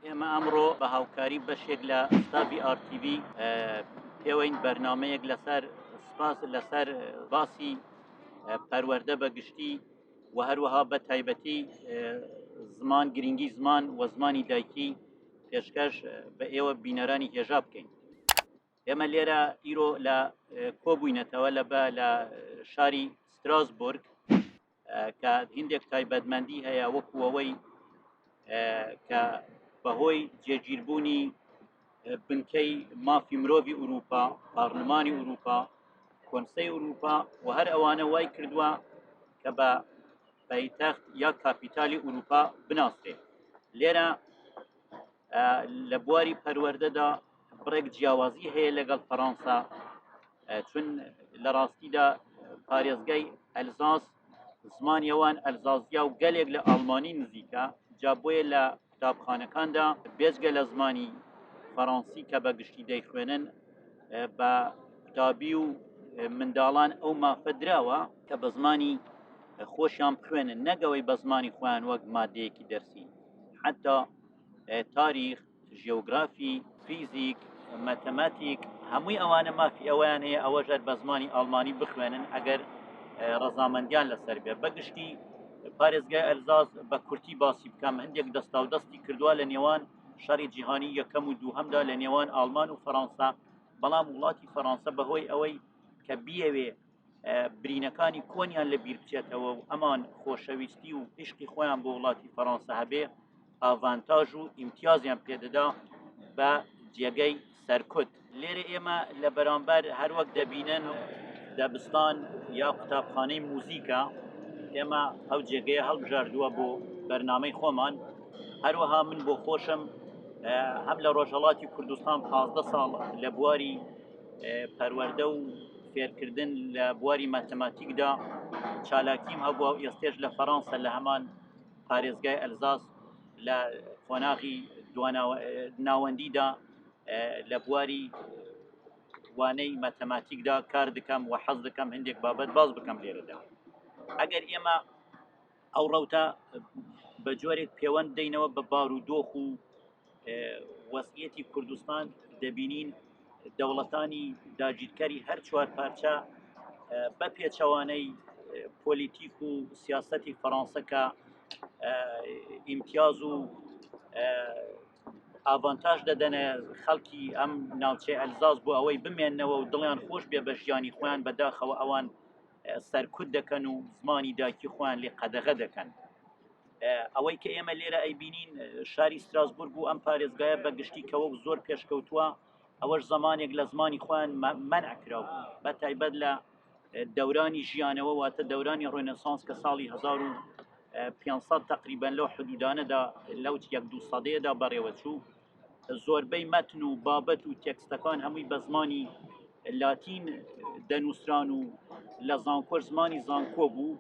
ئێمە ئەمڕۆ بە هاوکاری بەشێک لە ستافی RTV پێوەین بەرنامەیەک لەسەر سپاس لەسەر باسی پەروەردە بە گشتی و هەروەها بە تایبەتی زمان گرنگی زمان و زمانی دایکی پێشکەش بە ئێوە بینەرانی هێژا بکەین. ئێمە لێرە ئیرۆ لە کۆبووینەتەوە لە بە لە شاری ستراسبورگ کە هندێک تایبەتمەندی هەیە وەکو ئەوەی کە بەهۆی جێگیربوونی بنکەی مافی مرۆڤی ئوروپا پارلمانی ئوروپا کۆنسەی ئوروپا و هەر ئەوانە وای کردووە کە بە پایتەخت یا کاپیتالی ئوروپا بناسرێت لێرە لە بواری پەروەردەدا بڕێک جیاوازی هەیە لەگەڵ فەڕەنسا چون لە ڕاستیدا پارێزگای ئەلزاس زمانی ئەوان ئەلزازیا و گەلێک لە ئەڵمانی نزیکە جا بۆیە لە قوتابخانەکاندا بێجگە لە زمانی فەڕەنسی کە بە گشتی دەیخوێنن بە قوتابی و منداڵان ئەو مافە دراوە کە بە زمانی خۆشیان بخوێنن نەگەوەی بە زمانی خۆیان وەک مادەیەکی دەرسی حتا تاریخ ژیۆگرافی، فیزیک، مەتەماتیک، هەمووی ئەوانە مافی ئەوەیان هەیە ئەوەش هەر بە زمانی ئاڵمانی بخوێنن ئەگەر ڕەزامەندیان لەسەر بێ. بە گشتی پارێزگای ئەلزاس بە کورتی باسی بکەم هەندێک دەستاودەستی کردووە لە نێوان شەڕی جیهانی یەکەم و دووهەمدا لە نێوان ئاڵمان و فەڕەنسا، بەڵام وڵاتی فەڕەنسە بەهۆی ئەوەی کە بیەوێ برینەکانی کۆنیان لە بیر بچێتەوە و ئەمان خۆشەویستی و عیشقی خۆیان بۆ وڵاتی فەڕەنسا هەبێ ئاڤانتاژ و ئیمتیازیان پێدەدا بە جێگەی سەرکوت. لێرە ئێمە لە بەرامبەر هەروەک دەبینن دەبستان یا قوتابخانەی موزیکە ئێمە ئەو جێگەیە هەڵبژاردووە بۆ بەرنامەی خۆمان هەروەها من بۆ خۆشم هەم لە ڕۆژهەڵاتی کوردستان 15 ساڵ لە بواری پەروەردە و فێرکردن لە بواری ماتەماتیکدا چالاکیم هەبووە و ئێستێش لە فەڕەنسا لە هەمان پارێزگای ئەلزاس لە قۆناغی ناوەندیدا لە بواری وانەی ماتەماتیکدا کار دەکەم و حەز دەکەم هەندێک بابەت باز بکەم لێرەدا ئەگەر ئێمە ئەو ڕەوتە بە جۆرێک پێوەند دەینەوە بە بارودۆخ و وەزعیەتی کوردستان دەبینین دەوڵەتانی داگیرکەری هەر چوار پارچە بە پێچەوانەی پۆلیتیک و سیاسەتی فەڕەنسە کە ئیمتیاز و ئاڤانتاژ دەدەنە خەڵکی ئەم ناوچەی ئەلزاز بۆ ئەوەی بمێنەوە و دڵیان خۆش بێ بە ژیانی خۆیان بەداخەوە ئەوان سەرکوت دەکەن و زمانی دایکی خۆیان لێ قەدەغە دەکەن. ئەوەی کە ئێمە لێرە ئەیبینین شاری ستراسبورگ و ئەم پارێزگایە بە گشتی کە وەک زۆر پێشکەوتووە ئەوەش زمانێک لە زمانی خۆیان مەنع کرا بوو بە تایبەت لە دەورانی ژیانەوە واتە دەورانی ڕێنسانس کە ساڵی 1500 تقریبا لەو حدودانەدا لەو یەک دوو سەدەیەدا بەڕێوەچوو زۆربەی مەتن و بابەت و تێکستەکان هەمووی بە زمانی لاتین دەنووسران و لە زانکۆش زمانی زانکۆ بوو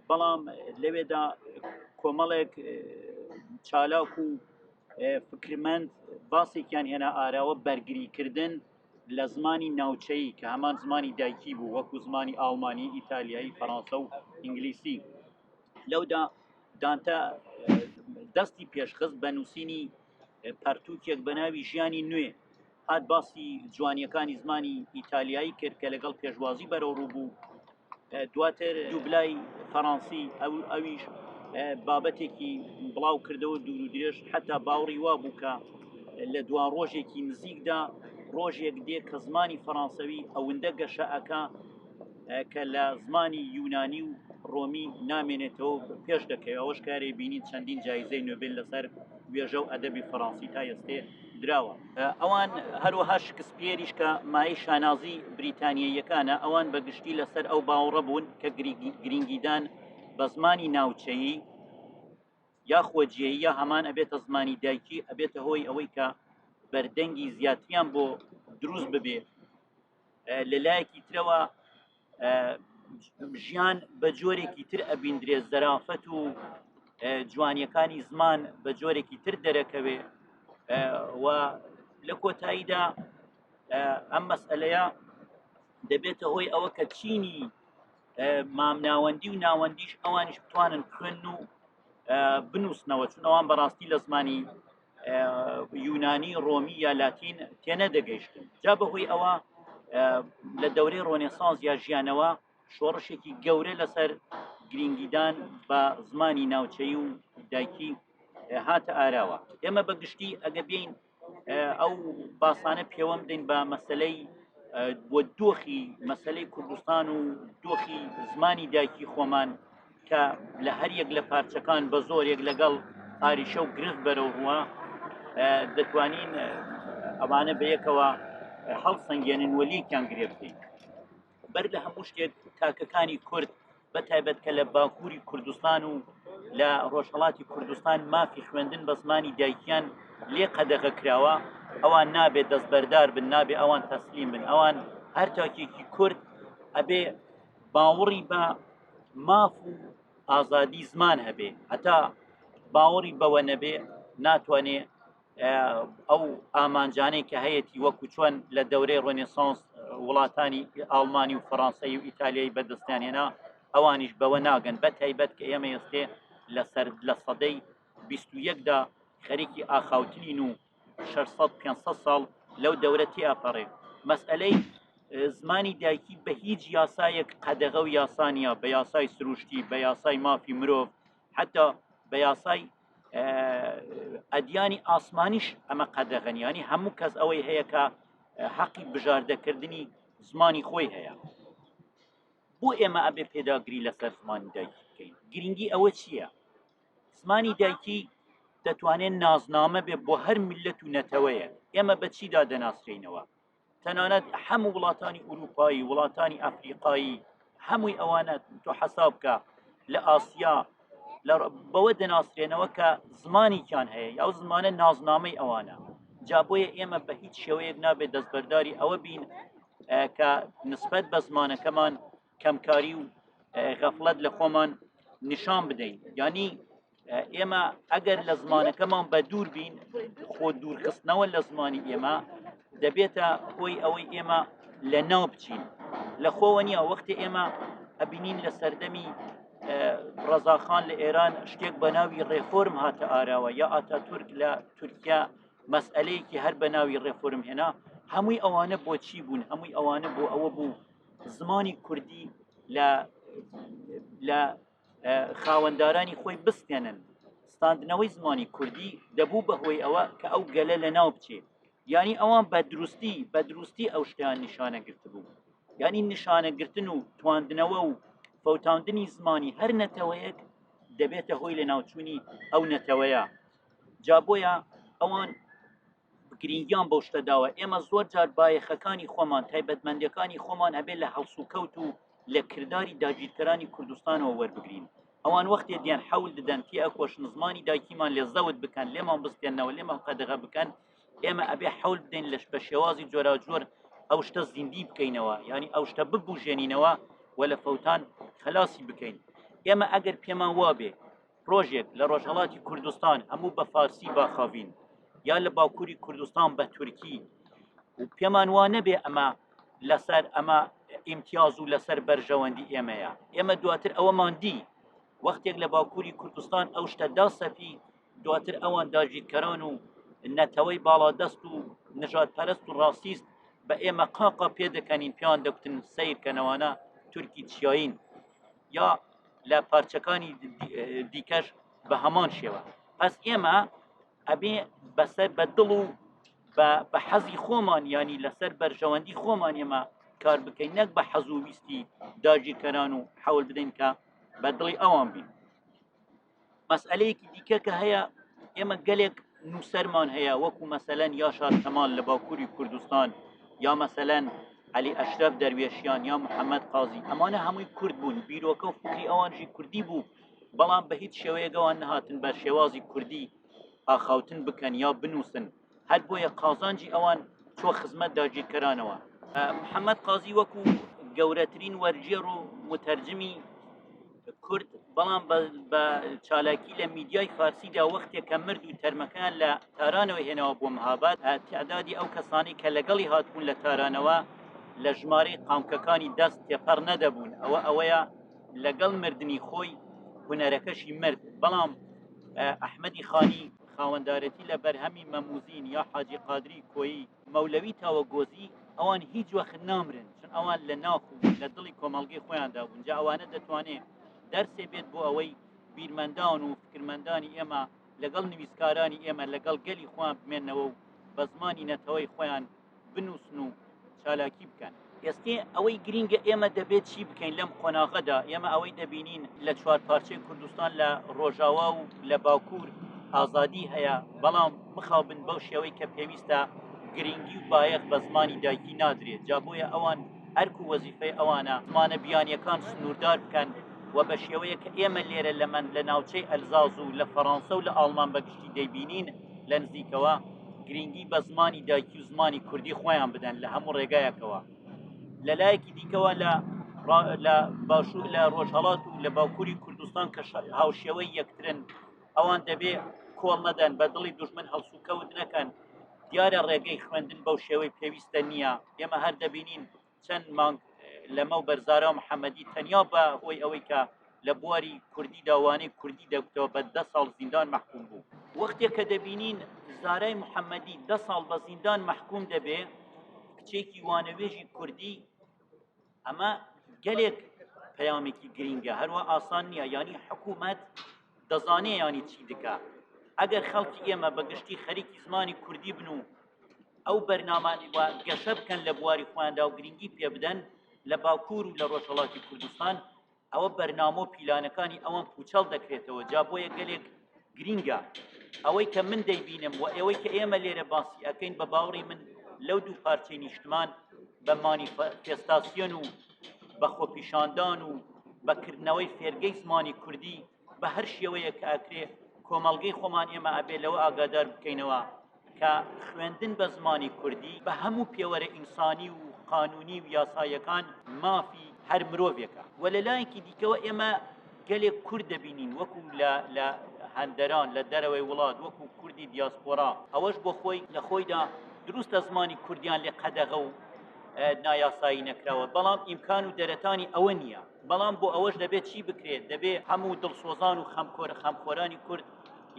بەڵام لەوێدا کۆمەڵێک چالاک و فکرمەند باسێکیان هێنا ئاراوە بەرگریکردن لە زمانی ناوچەیی کە هەمان زمانی دایکی بوو وەکو زمانی ئاڵمانی ئیتالیایی فەڕەنسە و ئینگلیسی لەودا دانتە دەستی پێشخست بە نووسینی پەرتووکێک بە ناوی ژیانی نوێ هات باسی جوانیەکانی زمانی ئیتالیایی کرد کە لەگەڵ پێشوازی بەرەو ڕوو بوو دواتر دووبلای فەڕەنسی ئەو ئەویش بابەتێکی بڵاو کردەوە دوور و درێژ حتا باوەڕی وا بوو کە لە دوا ڕۆژێکی نزیکدا ڕۆژێک دێ کە زمانی فەڕەنسەوی ئەوەندە گەشە ئەکا کە لە زمانی یونانی و ڕۆمی نامێنێتەوە پێش دەکەوێت ئەوەش کارێ بینین چەندین جایزەی نۆبێل لەسەر وێژە و ئەدەبی فەڕەنسی تا ئێستێ دراوە. ئەوان هەروەها شکسپیەریش کە مایەی شانازی بریتانیاییەکانە، ئەوان بە گشتی لەسەر ئەو باوەڕە بوون کە گرینگیدان بە زمانی ناوچەیی یا خۆجێیی یا هەمان ئەبێتە زمانی دایکی ئەبێتە هۆی ئەوەی کە بەردەنگی زیاتریان بۆ دروست ببێ. لە لایەکی ترەوە ژیان بە جۆرێکی تر ئەبیندرێت زەرافەت و جوانیەکانی زمان بە جۆرێکی تر دەرەکەوێ و لە کۆتاییدا ئەم مەسئلەیە دەبێتە هۆی ئەوە کە چینی مامناوەندی و ناوەندیش ئەوانیش بتوانن بخوێن و بنووسنەوە چون ئەوان بەڕاستی لە زمانی. یونانی، ڕۆمی یا لاتین تێنەدەگەیشتن. جا بەهۆی ئەوە لە دەورەی ڕۆنێسانس یا ژیانەوە شۆڕشێکی گەورە لەسەر گرینگیدان بە زمانی ناوچەیی و دایکی هاتە ئاراوە. ئێمە بە گشتی ئەگە بین ئەو باسانە پێوەم بدەین بە مەسلەی بۆ دۆخی مەسلەی کوردستان و دۆخی زمانی دایکی خۆمان کە لە هەر یەک لە پارچەکان بە زۆرێک لەگەڵ ئاریشە و گرفت بەرەو ڕووە، دەتوانین ئەوانە بەیەکەوە هەڵسەنگێنن و لێکیان گرێ بدەین. بەر لە هەموو شتێک تاکەکانی کورد بە تایبەت کە لە باکووری کوردستان و لە ڕۆژهڵاتی کوردستان مافی خوێندن بە زمانی دایکیان لێ قەدەغە کراوە، ئەوان نابێت دەستبەردار بن، نابێ ئەوان تەسلیم بن. ئەوان هەر تاکێکی کورد ئەبێ باوەڕی بە ماف و ئازادی زمان هەبێ، هەتا باوەڕی بەوە نەبێ ناتوانێ ئەو ئامانجانەی کە هەیەی وەکو چۆن لە دەورەی ڕۆنێسانس وڵاتانی ئاڵمانی و فەڕەنسەی و ئیتالیایی بەدەستیان هێنا، ئەوانیش بەوە ناگەن. بە تایبەت کە ئێمە ئێستێ لەسەر لە سەدەی 21دا خەریکی ئاخاوتنین و 600 500 ساڵ لەو دەورە تێئەپەڕێ. مەسئلەی زمانی دایکی بە هیچ یاسایەک قەدەغە و یاسا نییە، بە یاسای سروشتی، بە یاسای مافی مرۆڤ، حتا بە یاسای ئەدیانی ئاسمانیش ئەمە قەدەغەن. ینی هەموو کەس ئەوەی هەیە کە حەقی بژاردەکردنی زمانی خۆی هەیە. بۆ ئێمە ئەبێ پێداگری لەسەر زمانی دایکی بکەین؟ گرنگی ئەوە چییە؟ زمانی دایکی دەتوانێت نازنامە بێ بۆ هەر میلەت و نەتەوەیە. ئێمە بە چیدا دەناسرینەوە؟ تەنانەت هەموو وڵاتانی ئوروپایی، وڵاتانی ئەفریقایی، هەمووی ئەوانە تۆ حەساب بکە لە ئاسیا بەوە دەناسرێنەوە کە زمانێکیان هەیە، ئەو زمانە نازنامەی ئەوانە. جا بۆیە ئێمە بە هیچ شێوەیەک نابێت دەستبەرداری ئەوە بین کە نسبەت بە زمانەکەمان کەمکاری و غەفڵەت لە خۆمان نیشان بدەین. یعنی ئێمە ئەگەر لە زمانەکەمان بە دوور بین، خۆ دوورخستنەوە لە زمانی ئێمە دەبێتە هۆی ئەوەی ئێمە لە ناو بچین. لە خۆوە نییە. وەختی ئێمە ئەبینین لە سەردەمی ڕەزاخان لە ئێران شتێک بە ناوی ڕێفۆرم هاتە ئاراوە، یا ئاتاتورک لە تورکیا مەسئلەیەکی هەر بە ناوی ڕێفۆرم هێنا، هەمووی ئەوانە بۆچی بوون؟ هەمووی ئەوانە بۆ ئەوە بوو زمانی کوردی لە خاوەندارانی خۆی بستێنن. ستاندنەوەی زمانی کوردی دەبوو بەهۆی ئەوە کە ئەو گەلە لە ناو بچێ. یعنی ئەوان بە دروستی ئەو شتیان نیشانە گرتبوو. یعنی نیشانەگرتن و تواندنەوە و فەوتاندنی زمانی هەر نەتەوەیەک دەبێتە هۆی لە ناوچوونی ئەو نەتەوەیە. جا بۆیە ئەوان گرنگیان بەو شتە داوە. ئێمە زۆر جار بایەخەکانی خۆمان، تایبەتمەندەکانی خۆمان ئەبێت لە هەڵسوکەوت و لە کرداری داگیرکەرانی کوردستانەوە وەربگرین. ئەوان وەختێ دیان حەول ددەن تێ ئەکۆشن زمانی دایکیمان لێ زەوت بکەن، لێمان بستێنەوە، لێمان قەدەغە بکەن، ئێمە ئەبێ حەول بدەین لەش بە شێوازی جۆراوجۆر ئەو شتە زیندی بکەینەوە، یعنی ئەو شتە ببوژێنینەوە و لە فەوتان خەلاسی بکەین. ئێمە ئەگەر پێمان وابێ ڕۆژێک لە ڕۆژهەڵاتی کوردستان هەموو بە فارسی باخاوین یا لە باکووری کوردستان بە تورکی و پێمان وا نەبێ ئەمە لەسەر ئەمە ئیمتیاز و لەسەر بەرژەوەندی ئێمەیە. ئێمە دواتر ئەوەمان دی وەختێک لە باکووری کوردستان ئەو شتە داسەپی، دواتر ئەوان داگیرکەران و نەتەوەی باڵادەست و نژادپەرست و ڕاسیست بە ئێمە قاقا پێدەکەنین، پێیان دەگوتن سەیرکەنەوانە تورکی چیایین، یا لە پارچەکانی دیکەش بە هەمان شێوە. پس ئێمە ئەبێ بەسەر بە دڵ و بە حەزی خۆمان، ینی لەسەر بەرژەوەندی خۆمان ئێمە کار بکەین، نەک بە حەز و ویستی داگیرکەران و حەول بدەین کە بە دڵی ئەوان بین. مەسئلەیەکی دیکە کە هەیە، ئێمە گەلێک نووسەرمان هەیە، وەکو مەسەلەن یاشار کەمال لە باکووری کوردستان، یا مەسەلەن عەلی ئەشرەف دەروێشیان، یا محەممەد قازی. ئەمانە هەمووی کورد بوون، بیرۆکە و فکری ئەوانژی کوردی بوو، بەڵام بە هیچ شێوەیەک ئەوان نەهاتن بە شێوازی کوردی ئاخاوتن بکەن یا بنووسن. هەر بۆیە قازانجی ئەوان چۆ خزمەت داگیرکەرانەوە. محەممەد قازی وەکو گەورەترین وەرگێڕ و متەرجمی کورد، بەڵام بە چالاکی لە میدیای فارسیدا، وەختێک کە مرد و تەرمەکەیان لە تارانەوە هێناوە بۆ مهاباد، تعدادی ئەو کەسانی کە لەگەڵی هاتبوون لە تارانەوە لە ژمارەی قامکەکانی دەست تێپەڕ نەدەبوون. ئەوە ئەوەیە لەگەڵ مردنی خۆی هونەرەکەشی مرد. بەڵام ئەحمەدی خانی خاوەندارێتی لە بەرهەمی مەموزین یا حاجی قادری کۆیی، مەولەوی تاوەگۆزی، ئەوان هیچ وەخت نامرن، چون ئەوان لە ناخ و لە دڵی کۆمەڵگەی خۆیاندا بوون، جا ئەوانە دەتوانێ دەرسێ بێت بۆ ئەوەی بیرمەندان و فکرمەندانی ئێمە لەگەڵ نویسکارانی ئێمە لەگەڵ گەلی خۆیان بمێنەوە و بە زمانی نەتەوەی خۆیان بنووسن و چالاکی بکەن. ئێستێ ئەوەی گرینگە ئێمە دەبێت چی بکەین لەم قۆناغەدا؟ ئێمە ئەوەی دەبینین لە چوارپارچەی کوردستان لە ڕۆژاوا و لە باکوور ئازادی هەیە، بەڵام مخابن بەو شێوەی کە پێویستە گرینگی و بایەخ بە زمانی دایکی نادرێت، جا بۆیە ئەوان ئەرک و وەزیفەی ئەوانە زمانە بیانییەکان سنووردار بکەن و بە شێوەیەک کە ئێمە لێرە لە مەن لە ناوچەی ئەلزاز و لە فەڕانسە و لە ئاڵمان بە گشتی دەیبینین لە نزیکەوە گرینگی بە زمانی دایکی و زمانی کوردی خۆیان بدەن لە هەموو ڕێگایەکەوە. لە لایەکی دیکەوە لە لە باشوور لە ڕۆژهەڵات و لە باکووری کوردستان کە هاوشێوەی یەکترن ئەوان دەبێ کۆڵ نەدەن بە دڵی دوژمن هەڵسوکەوت نەکەن دیارە ڕێگەی خوێندن بەو شێوەی پێویستە نییە ئێمە هەر دەبینین چەند مانگ لەمەوبەر زارا محەممەدی تەنیا بە هۆی ئەوەی کە لە بواری کوردیدا وانەی کوردی دەگوتەوە بە دە ساڵ زیندان مەحکوم بوو. وەختێک کە دەبینین زارای محەممەدی دە ساڵ بە زیندان مەحکوم دەبێ، کچێکی وانەوێژی کوردی، ئەمە گەلێک پەیامێکی گرینگە، هەروە ئاسان نییە، یانی حکوومەت دەزانێ یانی چی دکا. ئەگەر خەڵکی ئێمە بە گشتی خەریکی زمانی کوردی بن و ئەو بەرنامانەی وا گەشە بکەن لە بواری خۆیاندا و گرنگی پێ بدەن لە باکوور و لە ڕۆژهەڵاتی کوردستان ئەوە بەرنامە و پیلانەکانی ئەوان پوچەڵ دەکرێتەوە جا بۆیە گەلێک گرینگە ئەوەی کە من دەیبینم و ئێوەی کە ئێمە لێرە باسی ئەەکەین بە باوەڕی من لەو دوو پارچەی نیشتمان بە مانیفێستاسیۆن و بە خۆپیشاندان و بە کردنەوەی فێرگەی زمانی کوردی بە هەر شێوەیەک کە ئەکرێ کۆمەڵگەی خۆمان ئێمە ئەبێ لەوە ئاگادار بکەینەوە کە خوێندن بە زمانی کوردی بە هەموو پێوەرە ئینسانی و قانونی و یاساییەکان مافی هەر مرۆڤێکە و لە لایەکی دیکەوە ئێمە گەلێک کورد دەبینین وەکو لە لە هەندەران لە دەرەوەی وڵات وەکو کوردی دیاسپۆرا ئەوەش بۆ خۆی لە خۆیدا دروستە زمانی کوردیان لێ قەدەغە و نایاسایی نەکراوە بەڵام ئیمکان و دەرەتانی ئەوە نییە بەڵام بۆ ئەوەش دەبێت چی بکرێت؟ دەبێت هەموو دڵسۆزان و خەمکۆر خەمخۆرانی کورد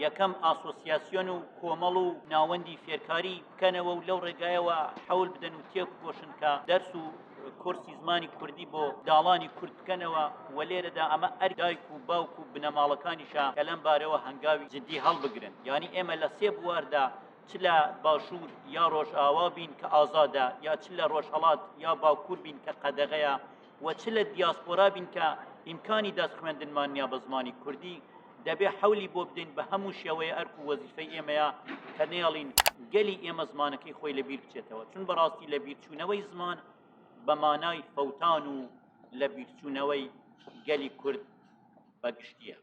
یەکەم ئاسۆسیاسیۆن و کۆمەڵ و ناوەندی فێرکاری بکەنەوە و لەو ڕێگایەوە حەول بدەن و تێبکۆشن کە دەرس و کۆرسی زمانی کوردی بۆ داڵانی کورد بکەنەوە و لێرەدا ئەمە ئەرکی دایک و باوک و بنەماڵەکانیشە کە لەم بارەوە هەنگاوی جدی هەڵبگرن. یانی ئێمە لە سێ بواردا چ لە باشوور یا ڕۆژئاوا بین کە ئازادە یا چ لە ڕۆژهەڵات یا باکوور بین کە قەدەغەیە و چ لە دیاسپۆرا بین کە ئیمکانی دەست خوێندنمان نیە بە زمانی کوردی، دەبێ حەولی بۆ بدەین بە هەموو شێوەیە ئەرک و وەزیفەی ئێمەیە کە نەیەڵین گەلی ئێمە زمانەکەی خۆی لە بیر بچێتەوە چون بەڕاستی لە بیرچوونەوەی زمان بە مانای فەوتان و لە بیرچوونەوەی گەلی کورد بە گشتیە.